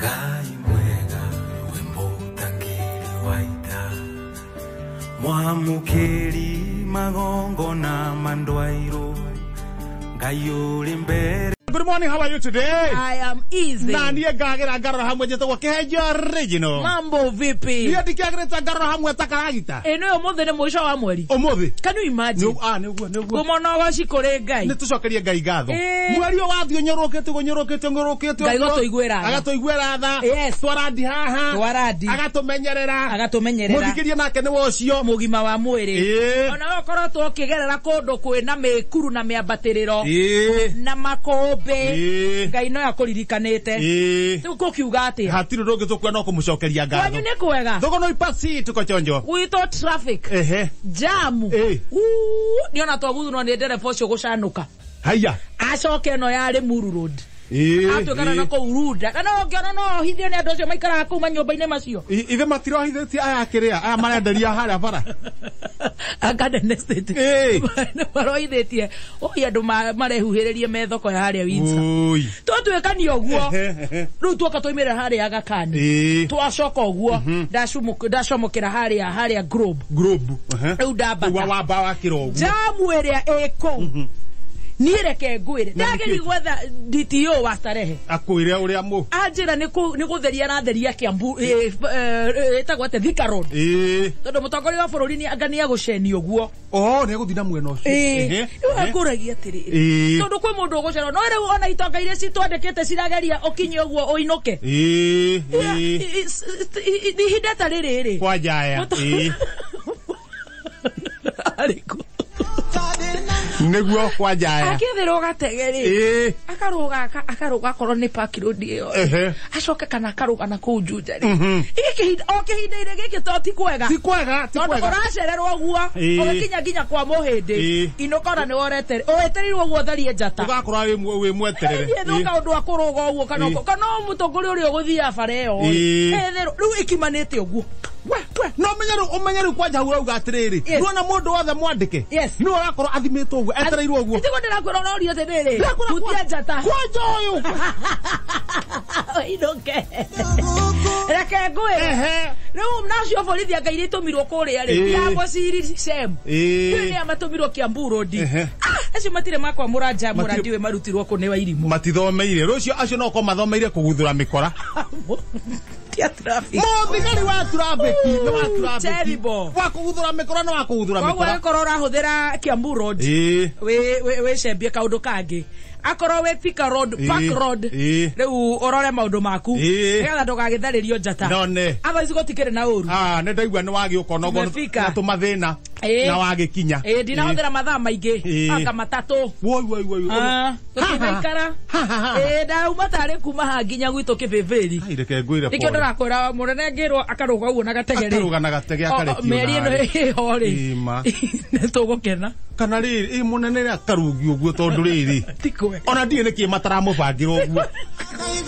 Ngai mwega we mũtangĩri wa ita, mwamũkĩri magongona ma ndwairũ, Ngai ũrĩ mbere. Good morning, how are you today? I am easy. Na niĩ ngagĩra ngarora hamwe njĩtagwo Kĩhenjo Original. Mambo vipi? Niĩ ndikĩagĩrĩte ngarora hamwe ta karagita. Ĩ nĩ ũmũthĩ nĩ mũico wa mweri. Ũmũthĩ. Can you imagine? Nĩ ah nĩguo nĩguo. Kũmona ũgoci kũrĩ Ngai. Nĩ tũcokerie Ngai ngatho. Ĩĩ. Mweri ũyũ wathiĩ ũnyũrũkĩte ũnyũrũkĩte ũnyũrũkĩte. Ngai gũtũiguĩra tha. Agatũiguĩra tha. Yes. Twarandi haha. Twarandi. Agatũmenyerera. Agatũmenyerera. Mũthikĩria nake nĩ wa ũcio. Mũgima wa mwĩrĩ. Ĩĩ. Ona we ũkoretwo ũkĩgerera kũndũ kwĩna mĩkuru na mĩambatĩrĩro Ĩĩ. na makũmbĩ. Ĩĩ. Ngai no akũririkanĩte. Ĩĩ. Rĩu kũkiuga atĩa? Hatirĩ ũndũ ũngĩ tũkuona no kũmũcokeria ngatho. Kwanyu nĩ kwega. Thogono ipasi tuko chonjo. Gwitũ traffic. Ehe. Jamu. Ĩĩ. Niona twaguthunwo nĩ ndereba ũcio gũcanũka. Haiya. Acoke ĩno ya Limuru Road. Ĩĩ. Atuĩkana na kũu Runda. Na no ũngĩona no ohithio nĩ andũ acio maikaraga kũu manyũmba-inĩ macio. Ithe matirohithĩtie aya kĩrĩa aya marenderia harĩa bara. Garden Estate. Ĩĩ. Marohithĩtie oi andũ marehuhĩrĩrie me thoko ya harĩa Windsor. Oi. Twatuĩkania ũguo. Ehe. Rĩu tuoka twaumĩra harĩa Aga Khan. Ĩĩ. Twacoka ũguo ndacomokera harĩa harĩa Globe. Globe. Ehe. Rĩu ndambata. Wa wamba wa kĩro ũguo. Jamu ĩrĩa ĩ kũu. Niĩ reke ngwĩre. Na nĩkĩ? Ndagĩthiĩ gwetha DTO wa Starehe. Akwĩre ũrĩa mũ. Anjĩra nĩ gũtheria aratheria Kiambu ĩtagwo atĩa Thika Road. Ĩĩ. Tondũ mũtongoria wa bũrũri nĩ anga nĩ egũcenio ũguo. Oh, nĩ egũthiĩ na mwena ũcio. Ehe. Rĩu angũragia atĩrĩrĩ. Ĩĩ. Tondũ kwĩ mũndũ ũgũcerwo no rĩu ona itonga iria citwandĩkĩte cirageria ũkinye ũguo ũinũke. Ĩĩ. Ĩĩ. Ihinda ta rĩrĩ rĩ. Kwa njaya. Ĩĩ. Arĩkũ? Nĩguo kwa njaya. Akĩethĩrwo gatege rĩ. Ĩĩ. Akarũga akarũga akorwo nĩ Park Road ĩyo. Ehe. Acoke kana akarũga na kũu Juja rĩ. Gĩkĩ o kĩhinda-inĩ gĩkĩ to ti kwega. Ti kwega, ti Tondũ kwega. ũracererwo ũguo Ĩĩ. ũgĩkinya nginya kwa mũhĩndĩ Ĩĩ. inũka ona nĩ woretere ũwetereirwo ũguo ũtharie njata. Ũgakorwo wĩ mweterere. Niĩ thũka ũndũ wa kũrũga ũguo kana Ĩĩ. kana mũtongoria ũrĩa ũgũthiaga bara ĩyo rĩ. Ĩĩ. Etherwo rĩu ĩkimanĩte ũguo. We, we, no ũmenye rĩu ũmenye rĩu kwanja hau ũrauga atĩrĩrĩ. Yes. Nĩwona mũndũ wothe mwandĩke. Yes. Nĩwe ũrakorwo athimĩtwo ũguo, etereirwo ũguo. Tiguo ndĩrakwĩra ũrorio atĩrĩrĩ. Ndĩrakwĩra Hutia njata. Kwanja ũyũ. Inũke. Reke ngwĩre. Ehe. Rĩu nacio borithi anga iria itũmirwo kũrĩa rĩ. Ĩĩ. Ya Mũciri Shem. Ĩĩ. Rĩu nĩ matũmirwo Kiambu Road. Ehe. Ah, acio matirĩ makwamũra njamu Matirĩ- na ndiũĩ marutirwo kũ nĩ wairimũ. Matithomeire. Rũcio acio no korwo mathomeire kũguthũra mĩkora. Tia traffic. Mũthigari wa traffic, nĩ wa traffic. Terrible. Wa kũguthũra mĩkora nĩ wa kũguthũra Koguo mĩkora. angĩkorwo ũrahũthĩra Kiambu Road Ĩĩ. wĩcembie kaũndũ kangĩ akorwo wĩ Thika Road, Ĩĩ. Park Road Ĩĩ. rĩu ũrore maũndũ maku Ĩĩ. nĩgetha ndũgagĩtharĩrio njata. None. Otherwise gũtikĩrĩ na ũru. Ah, nĩ ndaigua nĩ wagĩũka onokorwo Tumefika. na tũmathĩna Ĩĩ. na wagĩkinya. Ĩĩ ndinahũthĩra mathaa maingĩ Ĩĩ. anga matatũ. Woi woi woi. Ah, tũtinaikara. Ĩĩ ndauma tarĩ kuma haha nginya gwitũ kĩbĩbĩri. Ai, reke ngwĩre Nĩkĩo pole. ndĩrakwĩra mũnene ngĩrwo akarũga ũguo na gatege rĩ. Akarũga na gatege akarekio Mĩeri ĩno narĩ. ĩho rĩ. Ĩma. Nĩ tũgũkena. Kana rĩrĩ, ĩ mũnene rĩ akarũgio ũguo tondũ rĩrĩ. Ti kwega. Ona ndiĩ nĩkĩ mataramũbangĩra ũguo.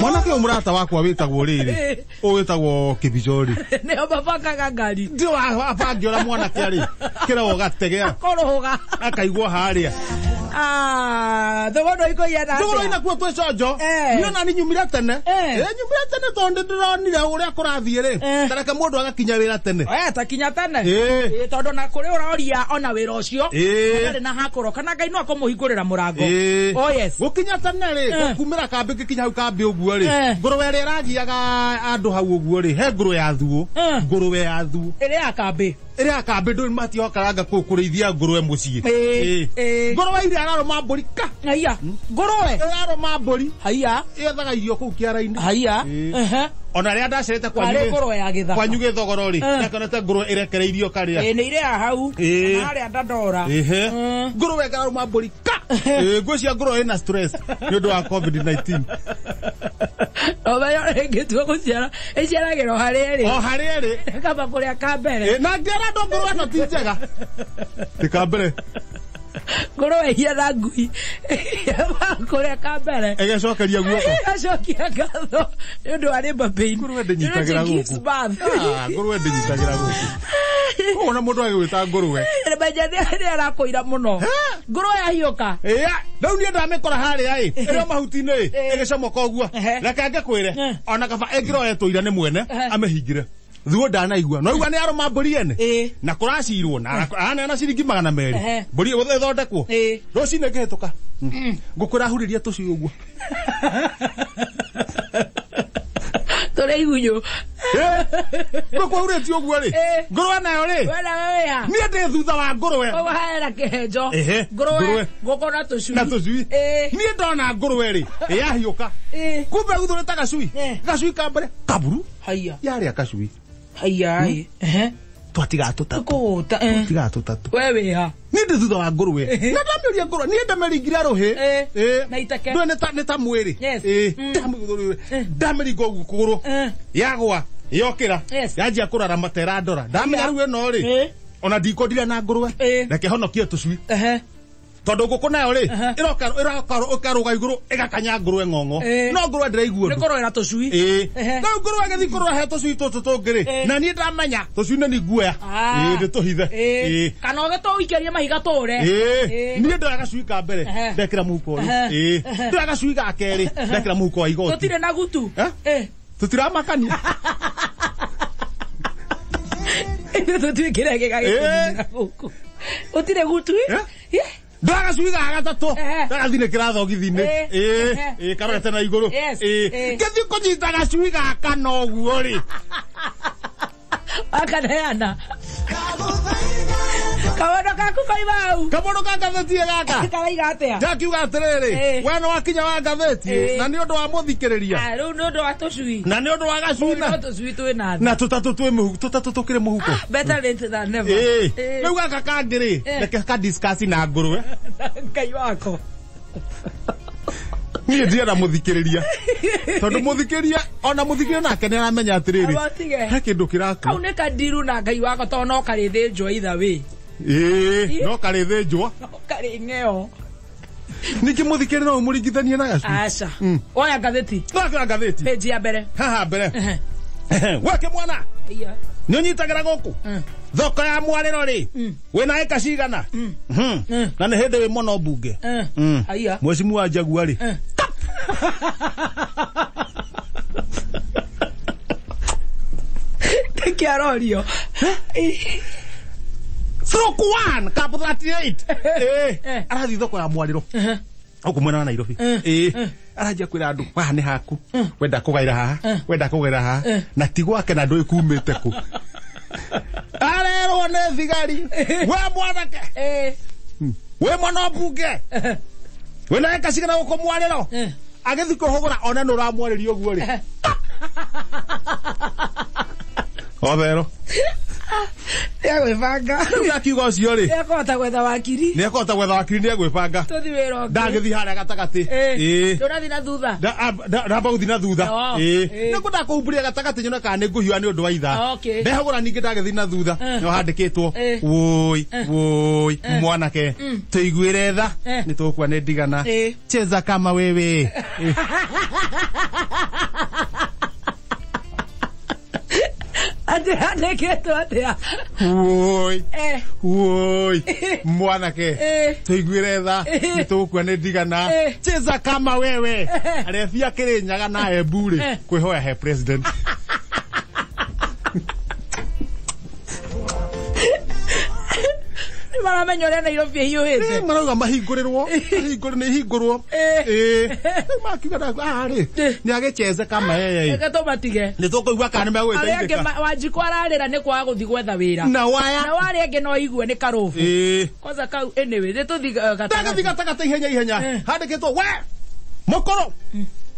Mwanake ũyũ mũrata wakwa wĩtagwo rĩrĩ. Ĩĩ. Ũyũ wĩtagwo Kĩbico rĩ. Nĩo mabangaga ngari. Ndio abange ũrĩa mwanake arĩ. Kĩragwo gatege. Akũrũga. Akaigwo harĩa. Ah, thogono ikoiana atĩa? Thogoro inakuo twĩ conjo. Eh. Niĩ ona ni nyumire tene. Eh. Ĩ nyumire tene tondũ ndĩronire ũrĩa kũrathiĩ rĩ. Eh. Tareke mũndũ agakinya wĩra tene. Eh, ta kinya tene. Ĩĩ. Ĩĩ, tondũ na kũrĩ ũroria ona wĩra ũcio. Ĩĩ. Ndarĩ na hakũro kana Ngai no akũmũhingũrĩra mũrango. Ĩĩ. Oh yes. Gũkinya tene rĩ, Eh. kumĩra kambĩ ngĩkinya hau kambĩ ũguo rĩ. Eh. Ngũrwe ĩrĩa ĩragiaga andũ hau ũguo rĩ, he ngũrwe ya thuũ. Eh. Ngũrwe ya thuũ. Ĩrĩa ya kambĩ. Ĩrĩa ya kambĩ ndũĩ matiokaranga kũu kũrĩithia ngũrwe mũciĩ. Ĩĩ. Ĩĩ. Ngũrwe iria ĩrarũma mbũri ka. Haiya. Ngũrwe. Ĩrarũma mbũri. Haiya. Yethaga irio kũu kĩara-inĩ. Haiya. Ĩĩ. Ehe. Ona rĩrĩa ndacerete kwanyu Karĩ ngũrwe ya gĩthaka. kwanyu gĩthogoro rĩ, Eh. ndakonete ngũrwe ĩrekereirio karĩa. Ĩĩ nĩ irĩa hau. Ĩĩ. Na harĩa Dandora. Ehe. Mm. Ngũrwe ĩkarũma mbũri ka. Ĩĩ, ngwĩciria ngũrwe ĩna stress nĩ ũndũ wa COVID-19. Ũmenyo ĩngĩtua gũciara ĩciaragĩrwo harĩa ĩrĩ. O harĩa ĩrĩ. Kaba kũrĩa ka mbere. Ĩ, na ngĩra andũ ngũrwe ĩno ti njega. Ti ka mbere. Ngũrwe ihiana ngui. Kũrĩa ka mbere. Ĩgecokeria guoko. Ĩgacokia ngatho nĩ ũndũ wa labour pain. Ngũrwe ndĩnyitagĩra She gives gũkũ. birth. Ah, ngũrwe ndĩnyitagĩra gũkũ. Ona mũndũ agĩgwĩta ngũrwe. Benja nĩ arakũira mũno. Ngũrwe yahiũka. Ĩya, rĩu niĩ ndamĩkora harĩa ĩ, ĩrĩ o mahuti-inĩ ĩ, ĩgĩcomoka ũguo. Reke ngĩkwĩre, ona kaba ĩngĩroretwo ira nĩ mwene, amĩhingĩre. Thuo ndanaigua. No igua nĩ arũma mbũri ene. Na kũracirwo na araneana ciringi 200. Mbũri ĩthondekwo. Rũcinĩ ngĩhĩtũka. Ngũkũ ĩrahurĩria tũcui ũguo. Tũrĩ igunyũ. Ngũkũ ahurĩtie ũguo rĩ. Ngũrwe nayo rĩ. We nawe wĩha. Niĩ ndĩ thutha wa ngũrwe. Ũguo hena kĩhenjo. Ngũrwe, ngũkũ na tũcui. Na tũcui. Niĩ ndona ngũrwe rĩ, ĩyahiũka. Kumbe ĩguthũrĩte gacui. Gacui ka mbere kaburu. Haiya. Yarĩa gacui. Haiya ĩ. Twatigaa tũtatũ. Kũgũta. Twatigaa tũtatũ. We wĩha. Niĩ ndĩ thutha wa ngũrwe. Na ndamĩũria ngũrwe, niĩ ndamĩringire rũhĩ. Na iteke. Ndũĩ nĩ ta mwĩrĩ. Ndamĩringa ũguo kũgũrũ. Yagwa, yokĩra. Yanjia kũrarama ta ĩrandora. Ndamenya rĩu ĩno rĩ. Ona ndikondire na ngũrwe. Reke honokie tũcui. Tondũ ngũkũ nayo rĩ, ĩroka ĩkarũga igũrũ ĩgakanya ngũrwe ng'ong'o. No ngũrwe ndĩraigua ũndũ. Nĩ kũrorera tũcui. Rĩu ngũrwe ĩgĩthiĩ kũrora he tũcui tũtũ tũngĩ rĩ, na niĩ ndamenya tũcui nĩ niĩ nguoya. Ndĩtũhithe. Kana ũgĩtũikĩrie mahiga tũũre. Niĩ ndoya gacui ka mbere, ndekĩra mũhuko ũyũ. Ndoya gacui ga kerĩ, ndekĩra mũhuko wa igoti. Tũtirĩ na gutu. Tũtiramakania. Tũtuĩkĩre gĩka gĩkĩ gũkũ. Gũtirĩ gutu. Ndoya gacui ga gatatũ, gagathinĩkĩra thogithi-inĩ. Karorete na igũrũ. Ngĩthiĩ kũnyita gacui gaka na ũguo rĩ. Akaneana. Kaũndũ gaku koima hau. Kaũndũ ka ngathĩti gaka. Karaiga atĩa? Ndakiuga atĩrĩrĩ, we nĩ wakinya wa ngathĩti, na nĩ ũndũ wa mũthikĩrĩria. Rĩu nĩ ũndũ wa tũcui. Na nĩ ũndũ wa gacui na tũcui twĩ na thĩ. Na tũtatũ twĩ mũhuko, tũtatũ tũkĩrĩ mũhuko. Better late than never. Rĩu gaka kangĩ rĩ, reke ka discuss na ngũrwe. Ngai wako. Niĩ ndienda mũthikĩrĩria. Tondũ mũthikĩrĩria, ona mũthikĩrĩria nake nĩ aramenya atĩrĩrĩ. He kĩndũ kĩrakua. Kau nĩ kandiru na Ngai wako tondũ no karĩthĩnjwo either way. No karĩthĩnjwo. No karĩng'eo. Ningĩ mũthikĩrĩria no ũmũringithanie na gacui. Aca. Oya ngathĩti. Oya ngathĩti. Page ya mbere. Haha mbere. Weke mwana. Nĩ ũnyitagĩra gũkũ. Thoko ya mwarĩro rĩ, wĩna ĩka cigana. Na nĩ hĩndĩ wĩ mũno mbunge. Mwecimu wa Jaguar rĩ. Nĩkĩ arorio? Stroke 1 cup 38. Arathiĩ thoko ya mwarĩro. Gũkũ mwena wa Nairobi. Aranjia kwĩra andũ haha nĩ haku. Wenda kũgaĩra haha, wenda kũgaĩra haha. Na ti gwake na ndũĩ kumĩte kũ. Arerwo nĩ thigari. We mwanake. We mwana mbunge. Wĩna ĩka cigana gũkũ mwarĩro. Agĩthiĩ kũhũgũra ona nĩ ũramwarĩria ũguo rĩ. Othero. Nĩegwĩbanga. Rĩu akiuga ũcio rĩ. Nĩekũhota gwetha wakiri. Nĩekũhota gwetha wakiri nĩegwĩbanga. Tũthiĩ wĩra ũngĩ. Ndagĩthiĩ harĩa gatagatĩ. Ndũrathiĩ na thutha. Ndamba gũthiĩ na thutha. Nĩguo ndakũhumbũria gatagatĩ nyone kana nĩngũhiũha nĩ ũndũ wa ithaa. Ndehũgũra ningĩ ndagĩthiĩ na thutha. No handĩkĩtwo wũi wũi mwanake tũiguĩre tha nĩtũgũkua nĩ ndigana. Cheza kama wewe. Atĩ handĩkĩtwo atĩa? Wũi wũi mwanake tũiguĩre tha nĩtũgũkua nĩ ndigana. Cheza kama wewe. Arebia Kĩrĩnyaga na Embu rĩ kwĩhoya he president. Nĩ maramenya ũrĩa Nairobi ĩhiũhĩte. Marauga mahingũrĩrwo, nĩ ihingũrwo. Rĩu makiuga rĩ, nĩ agĩcheze kama yeye. Reke tũmatige. Nĩ tũkũigua kana nĩ Arĩa angĩ megũgĩteithĩka. Wanjikũ ararĩra nĩ kwaga gũthiĩ gwetha wĩra. Na waya. Na warĩa angĩ no igue nĩ karũbũ. Kwanza kau anyway, nĩ tũthiĩ gatagatĩ. Ndagĩthiĩ gatagatĩ ihenya ihenya. Handĩkĩtwo we mũkũrũ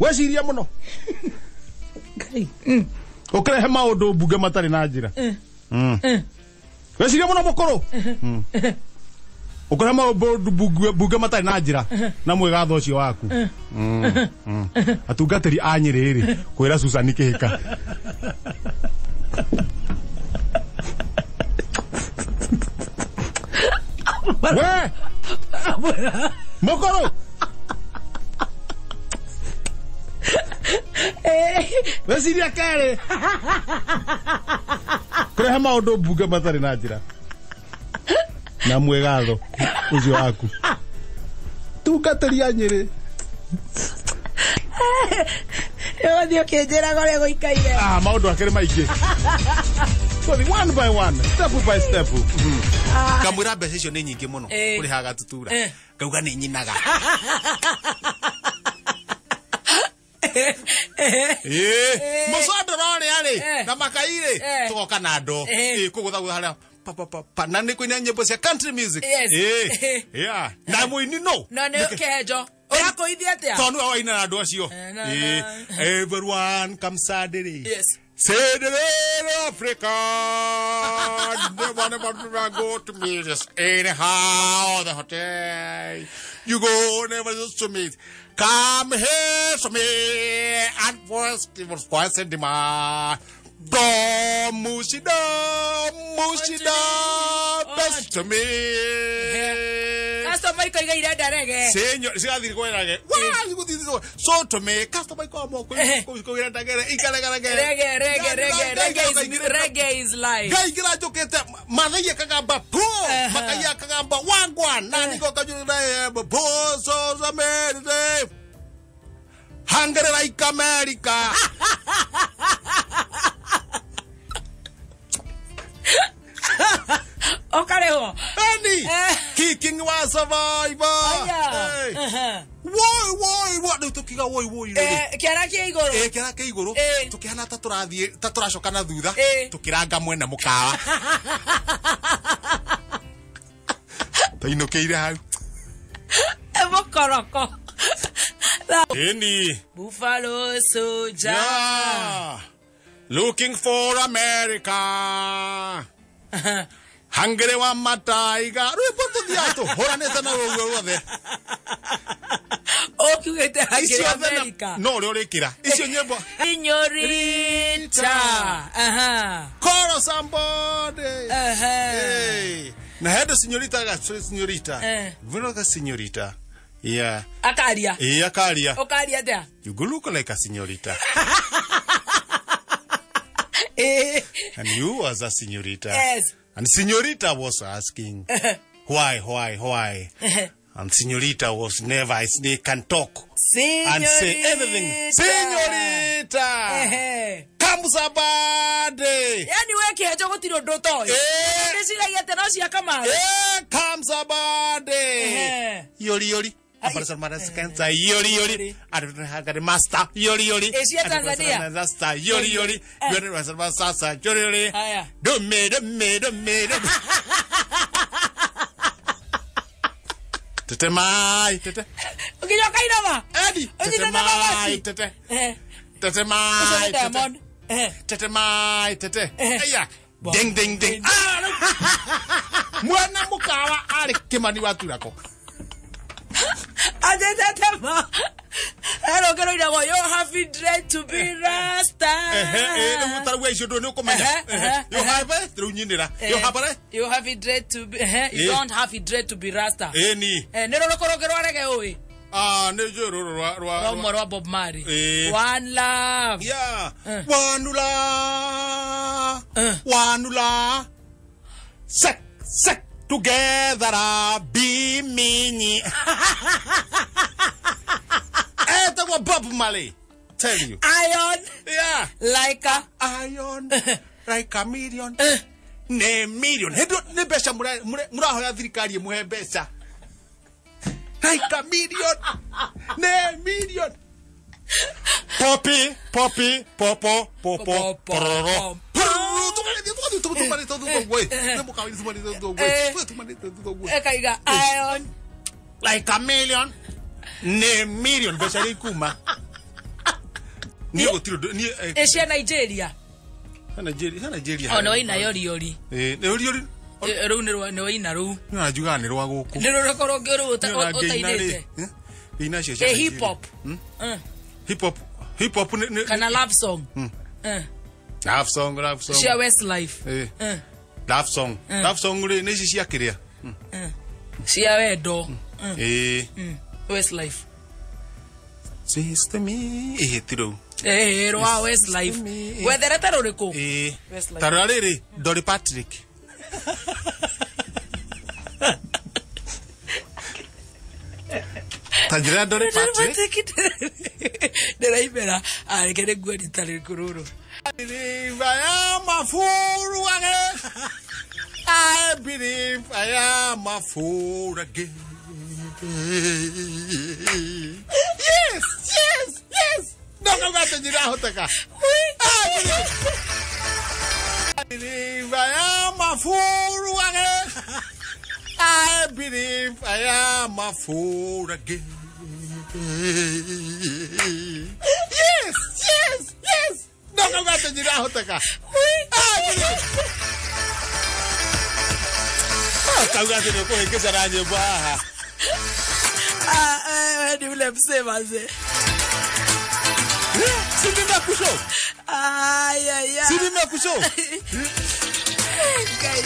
weciria mũno. Ngai. Ũkĩrehe maũndũ mbunge matarĩ na njĩra. Weciria mũno mũkũrũ. Ũkĩrehe maũndũ mbunge matarĩ na njĩra na mwĩgatho ũcio waku. Atungatĩri a Nyĩrĩ rĩ kwĩra Susan Kĩhĩka. We mũkũrũ. Weciria kerĩ. Kũrehe maũndũ mbunge matarĩ na njĩra. Na mwĩgatho ũcio waku. Tungatĩria Nyĩrĩ. Ũgũthiĩ ũkĩnjĩraga ũrĩa gũikaire. Ah, maũndũ akĩrĩ maingĩ. Tũthiĩ one by one, step by step. Ngamwĩra mbeca icio nĩ nyingĩ mũno kũrĩhaga Gatutura. Ngauga nĩ nyinaga. Mũcondoro ũrĩa rĩ na makai rĩ tũgoka na ndoo kũgũthagũtha harĩa pa pa pa pa na nĩ kũina nyĩmbo cia country music. Yeah. Na mũini no. No nĩ kĩhenjo. Ũrakũithia atĩa? Tondũ nĩwe waina na andũ acio. Everyone come Saturday. Yes. Say the Africa, never, never, never go to me just anyhow the hotel. You go never just to me. Come here to me and voice voice in demand. Musida, musida, best to me. Customer ikoiga irenda rege. Senor, cigathiĩ kwĩrage. Wa, so to me, customer ikoragwo kwĩrenda rege, ikarega rege. Rege, rege, rege, rege, reggae is life. Ngai ngira njũkĩte mathaiye kagamba po, makaiya kagamba wangwa, na niko kajura po so so mere. Hungry like America. Okareho. Andy, kicking was survivor. Woi woi woi rĩu tũkiuga woi woi rĩ. Kĩara kĩa igũrũ. Kĩara kĩa igũrũ. Tũkĩhana ta tũrathiĩ ta tũracoka na thutha. Tũkĩranga mwena mũkawa. Tũinũkĩire hau. Mũkoroko. Ĩni. Buffalo soldier. Yeah. Looking for America. Hungry wa mataiga. Rwĩmbo tũthiaga tũhũranĩte na rũguo ruothe. Ũkiugĩte Hungry America. No ũrĩa ũrĩkĩra. Icio nyĩmbo. Señorita. Call somebody. Hey. Na hendo señorita ga señorita. Vino ga señorita. Yeah. Akaria. Akaria. Ũkaria atĩa? You go look like a señorita. And you was a señorita. Yes. And señorita was asking, why? And señorita was never a snake can talk. Señorita. And say anything. Señorita. Come somebody. Yani we kĩhenjo gũtirĩ ũndũ ũtoĩ. Ndĩciragia atĩ no cia Kamau. Come somebody. Yori yori. Yori yori. Master. Yori yori. Cia Tanzania. Master. Yori yori. Yori yori. Dume dume dume. Tete mai tete. Ũkinya ũkainama. Edi. Tete mai tete. Tete mai tete. Tete mai tete. Aya. Ding ding ding. Mwana mũkawa arĩ Kĩmani wa Turako. Ajetetema. Hello, kero inago you have it dread to be rasta. Rĩu tarauga icio ndũ nĩ ũkũmenya. You have it rĩu nyinĩra. You have it. You have it dread to be you don't have it dread to be rasta. Ni. Nĩ rũrũkũ rũngĩ rwa rege ũĩ. Ah, nĩ njũĩ rũrũ rwa rwa Bob Marley. One love. Yeah. One love. One love. Sek sek. Together be me. Etagwo Bob Marley. Tell you. Iron. Yeah. Like a iron. Like a million. Ne million. Hedo ne mbeca murahoya thirikari muhe mbeca. Like a million. Ne million. Poppy, poppy, popo, popo, pororo. Iron. Like a million. Ne million mbeca iria ikuma. Niĩ gũtirĩ ũndũ niĩ cia Nigeria. Nigeria. Ona waina yori yori. Nĩ yori yori. Rũu nĩ waina rũu. Nĩ njugaga nĩ rwa gũkũ. Nĩ rũrũkũ rũngĩ rũu ũtainĩte. Ngĩina cio cia hip hop. Hip hop. Hip hop nĩ kana love song. Love song, love song. Cia Westlife. Love song. Love song rĩ nĩ ici cia kĩrĩa. Cia wendo. Westlife. Sister me. Ti rũu. Rwa Westlife. Wetherete rũrĩkũ? Ĩĩ. Westlife. Ta rora rĩrĩ, Dolly Patrick. Ta njĩra Dolly Patrick. Ndĩraimĩra areke nĩ nguo rita rĩrĩkũ rũrũ. I believe I am a fool again. I believe I am a fool again. Yes, yes, yes. No, no, no, njirahoteka. I believe I am a fool again. I believe I am a fool again. Yes, yes, yes. No, no, no, njirahoteka. Kauga atĩ nĩ ũkũhĩngĩca na nyĩmbo haha. Ah, ni ule msee manze. Si nimekushow? Ay, ay, ay. Si nimekushow? Ngai.